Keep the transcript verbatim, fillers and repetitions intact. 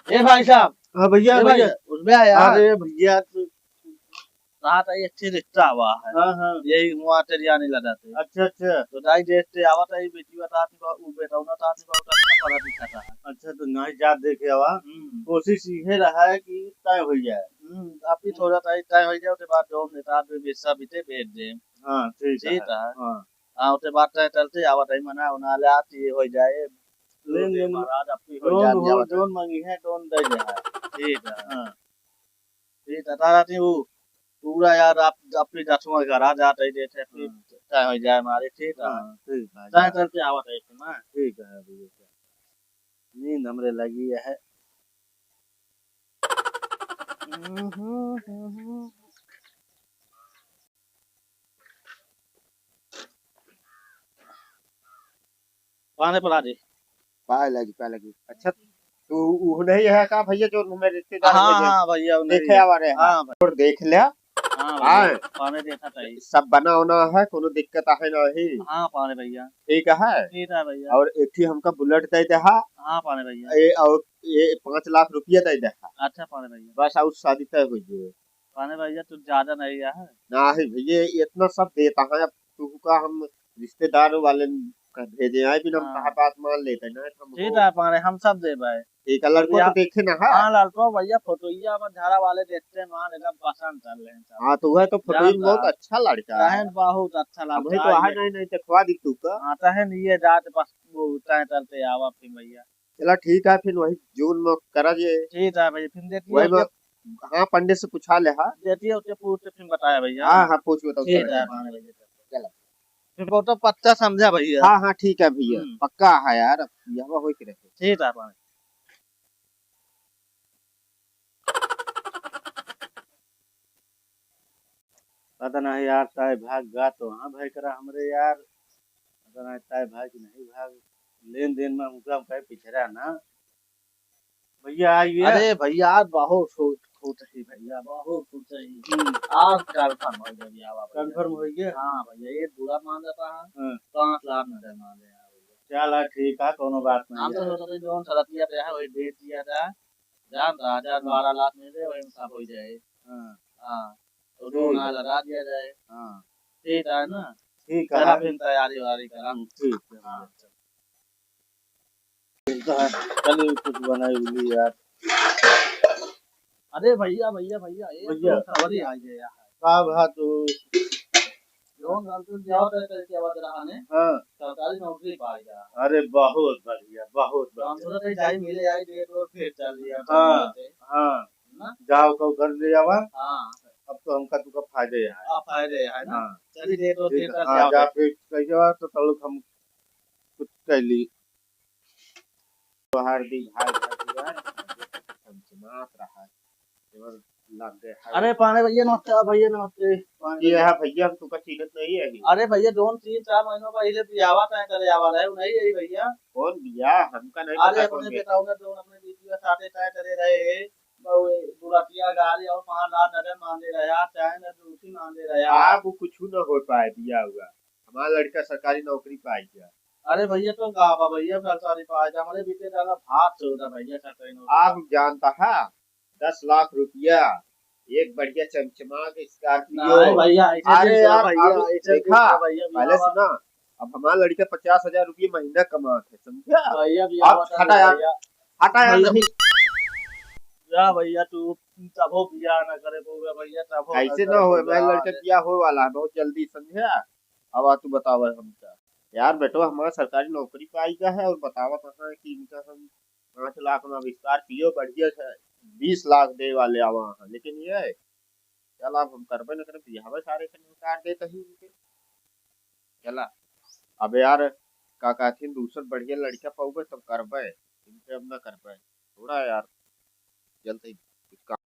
ए भाई साहब। हाँ भैया, ए भाई, भैया। उठबे यार। अरे भैया, तू रात आई, एक ठे रिश्ता हुआ है। हाँ, हाँ। यही हुआ टेरियानी लगा थे। अच्छा, अच्छा। तो दाई देखते आवत आई, बेटी बताती बा, उ बेटा उन्हें बताती बा, उनका पढ़ा लिखा था। अच्छा, तो नहीं जा देखे आवा। हम्म। कोशिश ये रहा है कि तय हो जाए। हम्म, आप ही थोड़ा तय, तय हो जाए, उसके बाद जो नेता भी बेचा बीते भेज दे। हाँ, ठीक है। ठीक है। हाँ। हाँ, उसके बाद तय चलते आवत आई, मना उना ले आती हो जाए। लेन देन महाराज, आप ही हो जाए, जौन हो, आवत है। जौन मांगी है, जौन दे जाए। ठीक है। हाँ। ठीक है, दादा जी, वो पूरा यार आप अपनी दसवां घर आ जाते ही देते, फिर हाँ। तय हो जाए हमारे, ठीक है? हाँ, ठीक है, तय जा। करके आवत है फिर, हाँ। ठीक है भैया, नींद हमरे लगी है। पाने पड़ा दे। पाए लगी, पाए लगी। अच्छा, तू उ नहीं है का भैया, जो हमें रिश्तेदार हाँ, में दे-, हाँ भैया, उ नहीं देखे है। आवा रहे हैं। हाँ भाई। और देख लिया। हाँ भैया, हाँ। पाने देखा था ही। सब बना होना है, कोनो दिक्कत आहे नहीं। हाँ पाने भैया। ठीक है। ठीक है भैया। और एक ही हमका बुलेट दे दे हा। हाँ पाने भैया। ए, और ये पाँच लाख रुपया दे दे हा। अच्छा पाने भैया। बस, और शादी तय हो जाए। पाने भैया, तू ज्यादा नहीं है। नहीं भैया, इतना सब देता है, अब तू का हम रिश्तेदार वाले का भेजे आए बिना हम हाँ। कहा बात मान लेते ना, हम ठीक हो। है पाने, हम सब दे भाई। ठीक है, लड़को भैया। तो देखे ना है। हाँ, लड़को भैया, फोटोइया में झाड़ा वाले देखते हैं, मान एकदम पसंद कर ले हैं सब। हाँ, तो वह तो फोटो जानता। बहुत अच्छा लड़का है। रहन बहुत अच्छा लड़का अभी तो है है ये। नहीं, नहीं, देखवा दी तू का। हाँ, तो है नहीं, ये जात बस वो तय करते आवा फिर भैया। चला ठीक है, फिर वही जून में करा जे। ठीक है भैया, फिर देखिए वही में, उसके हाँ, पंडित से पूछा ले हा। देखिए उसके पूछ के फिर बताया भैया। हाँ, हाँ, पूछ बताओ, ठीक चला। है, हाँ भैया। चला। फिर वो तो पक्का समझा भैया। हाँ, हाँ, ठीक है भैया, हम्म। पक्का है यार, अब यह हो के रहे। ठीक है भैया। पता नहीं यार, ताए भाग गा तो हाँ भाई करा हमरे यार, पता नहीं ताए भाग कि नहीं भाग, लेन देन में उनका हम कहे पिछड़ा ना। भैया, आइए। अरे भैया, आज बहुत खुश, खुश ही भैया, बहुत खुश ही। हम्म। आज confirm हो गया भैया, बाबा। Confirm हो गया? हाँ भैया, ये पूरा मान जाता है। हाँ। पाँच लाख नगद मान ले यार भैया। चला ठीक है, कोनो बात नहीं हम तो है। सोचते हैं, जौन सरतिया पे है, वही दे दिया जाए। जान रहा, हजार बारह लाख में दे, वही में सब हो जाए। हाँ। हाँ। तो ठीक। लोन लगा दिया जाए। हाँ। ठीक है ना? ठीक है। चला फिर तैयारी वारी करा। हम्म, ठीक है। हाँ। चलिए कुछ बनाई उली यार। अरे भैया, भैया, भैया, ये भैया। तो खबर ही आ गया यार। का बात हो? जौन गलती से जाओ तो करके आवाज रहा ने। हाँ। सरकारी नौकरी पाई जा। अरे बहुत बढ़िया, बहुत तो हम बढ़िया। सोचा था जाई मिले आई date और फिर चल दिया हाँ, करना थे। हाँ। ना? जाओ को घर ले आवा। हाँ। अब तो हमका तुका फायदे है। आ, फायदे है ना? हाँ। चलिए date और ठीक फिर है। कर हाँ, जाओ। जा फिर कह जावा तो तलुक हम कुछ कर ली। तोहार दी भाई भाई यार, चमचमात रहा है। केवल लग गए है। अरे पाने भैया नमस्ते, भैया नमस्ते। पाने ये भैया। है भैया, हम तुका चीन्हत नहीं है। अरे भैया, जौन तीन चार महीनों पहले बियाह तय करे आवा रहे, उ नहीं है भैया। कौन बियाह? हमका नहीं अरे पता कौन अपने बियाह। बेटा उन्हें जौन अपने बीबी के साथे तय करे रहे, वो दुलतिया गाड़ी और पाँच लाख नगद मांगे रहे, आप चाहे ना तो उसी मांगे रहे आप। आप वो कुछ ना हो पाए बियाह हुआ। हमारा लड़का सरकारी नौकरी पाई गया। अरे भैया, तो का बा भैया, सरकारी पाई जा, हमारे बीते दादा भात से होता भैया, सरकारी नौकरी। आप जानता है, दस लाख रुपया, एक बढ़िया चमचमात Scorpio। नहीं भैया, ऐसे अरे नहीं यार, भैया, अब ऐसे देखा, नहीं भैया, पहले बियाह सुना, अब हमारा लड़का पचास हजार रुपये महीना कमात है, समझा? भैया, बियाह अब बता हटा दो यार, भैया। हटा यार, भैया। नहीं। जा भैया, तू तबो बियाह ना करे, बोल भैया, तबो ना ऐसे करे, ना होए, बोल मैं भैया, लड़का अरे। बियाह होए वाला है बहुत जल्दी, समझा? अब आ तू बतावे हमका। यार बेटवा, हमारा सरकारी नौकरी पाई का है और बतावत है कि इनका हम पाँच लाख में अब Scorpio बढ़िया से बीस लाख दे वाले आवा हैं, लेकिन ये है, चला अब हम करबे न करब, बियाहवे सारे से नकार देत ही इनके। चला, अब यार, का कहथिन, दूसर बढ़िया लड़का पउबे तब करबे, इनके अब न करबे। थोड़ा यार, जल्दी कुछ काम